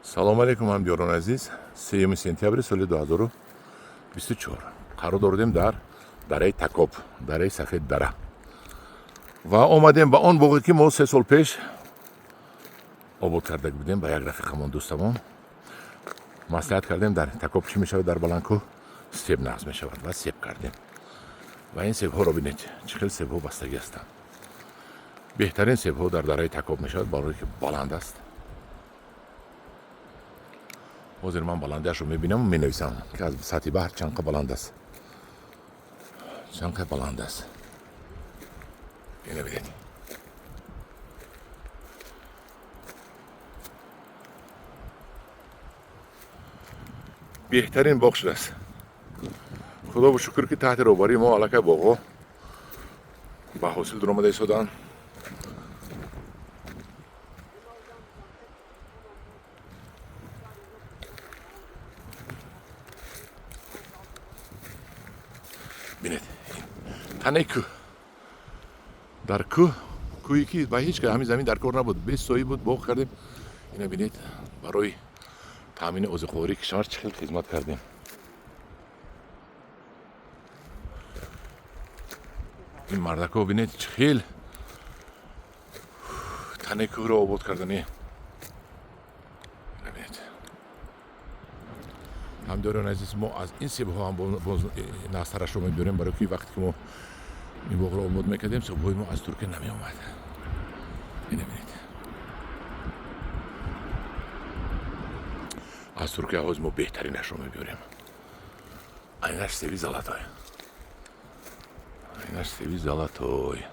Салом алейкум, ҳамдиёрони азиз. 3 сентябри соли 2024 қарор дордем дар дараи Такоб, дараи Сафед Дара, ва омадем ба он боғе, ки мо 3 сол пеш обод карда будем. Ба як рафиқамон, дӯстамон маслиҳат кардем, дар Такоб чӣ мешавад, дар баландкӯҳ себ нағз мешавад, ва себ кардем. Ва ин себҳоро бинед, чӣ хел себҳо бастагӣ ҳастанд. Беҳтарин себҳо дар дараи Такоб мешавад, барое ки баланд аст. Ҳозир ман баландиашро мебинаму менависам, ки аз сатҳи баҳр чанд қа баланд аст, чанд қа баланд аст. Ина бинед. Беҳтарин боғ шудааст. Худо шукр, ки таҳти роҳбарии мо аллакай боғҳо ба ҳосил дуромада истоданд. Бинед, танаи кӯҳ, дар кӯҳ, кӯҳе ки ба ҳеҷ ҳамин замин дар кор набуд, бесоӣ буд, боғ кардем. Ина бинед, барои таъмини озуқавории кишвар чӣ хел хизмат кардем. Ин мардакҳо, бинед, чӣ хел танаи кӯҳро обод кардани. Бинед, ҳамдиёрони азиз, мо аз ин себҳо ҳам боз нағзтарашро мебиёрем, барои ки вақте ки мо ин боғро обод мекардем, себҳои мо аз Туркия намеомад. Ина бинед, аз Туркия ҳоз мо беҳтаринашро мебиёрем. Айнаш себи золотой, айнаш себи золотой.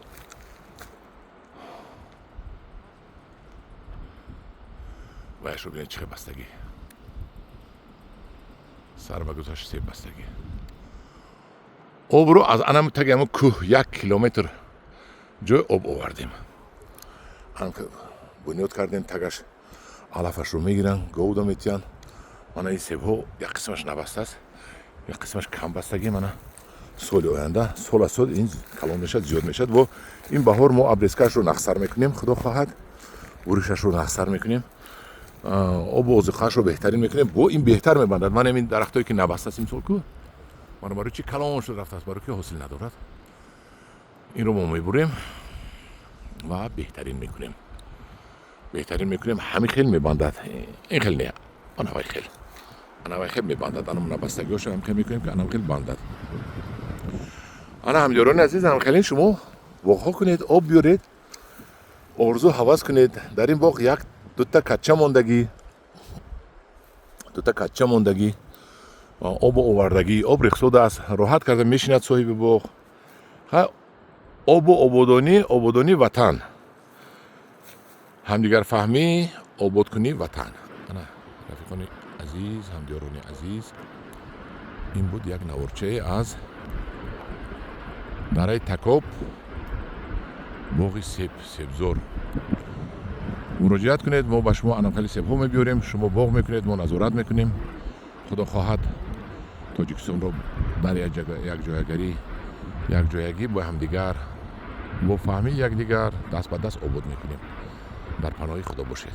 Ваяшро бинед, чӣ хел бастагӣ, сар ба гузашт себ бастагӣ. Обро аз анам таги ҳамн кӯҳ, 1 километр ҷой об овардем, бунёд кардем. Тагаш алафашро мегиранд, говда метиҳанд. Мана ин себҳо як қисмаш набастааст, як қисмаш кам бастагӣ. Мана соли оянда, сол аз сол ин калон мешавад, зиёд мешавад. Во ин баҳор мо обрезкаашро нағзтар мекунем, худо хоҳад, буришашро нағзтар мекунем, обу озиқаашро беҳтарин мекунем, бо ин беҳтар мебандад. Ман ин дарахтое ки набастааст имсол ку, мана барои чи калон шуд рафтааст? Барои ки ҳосил надорад. Инро мо мебурем ва беҳтарин мекунем, беҳтарин мекунем. Ҳамин хел мебандад, ин хел не, анавай хел, анавай хел мебандад. Анам набастагиҳошо ҳам хел мекунем, ки анам хел бандад. Ана, ҳамдиёрони азиз, ҳамхелин шумо боғҳо кунед, об биёред, орзу ҳавас кунед. Дар ин боғ як дута кача мондагӣ, дута кача мондагӣ, обу овардагӣ, об рехсодааст, роҳат карда мешинад соҳиби боғ. Обу ободонӣ, ободонии ватан, ҳамдигарфаҳмӣ, ободкунии ватан. Ана, рафиқони азиз, ҳамдиёрони азиз, ин буд як наворчае аз дараи Такоб, боғи себ, себзор. Муроҷиат кунед, мо ба шумо анамхели себҳо мебиёрем, шумо боғ мекунед, мо назорат мекунем. Худо хоҳад, Тоҷикистонро дар якҷоягарӣ, якҷоягӣ бо ҳамдигар, бо фаҳмии якдигар, даст ба даст обод мекунем. Дар паноҳи Худо бошед.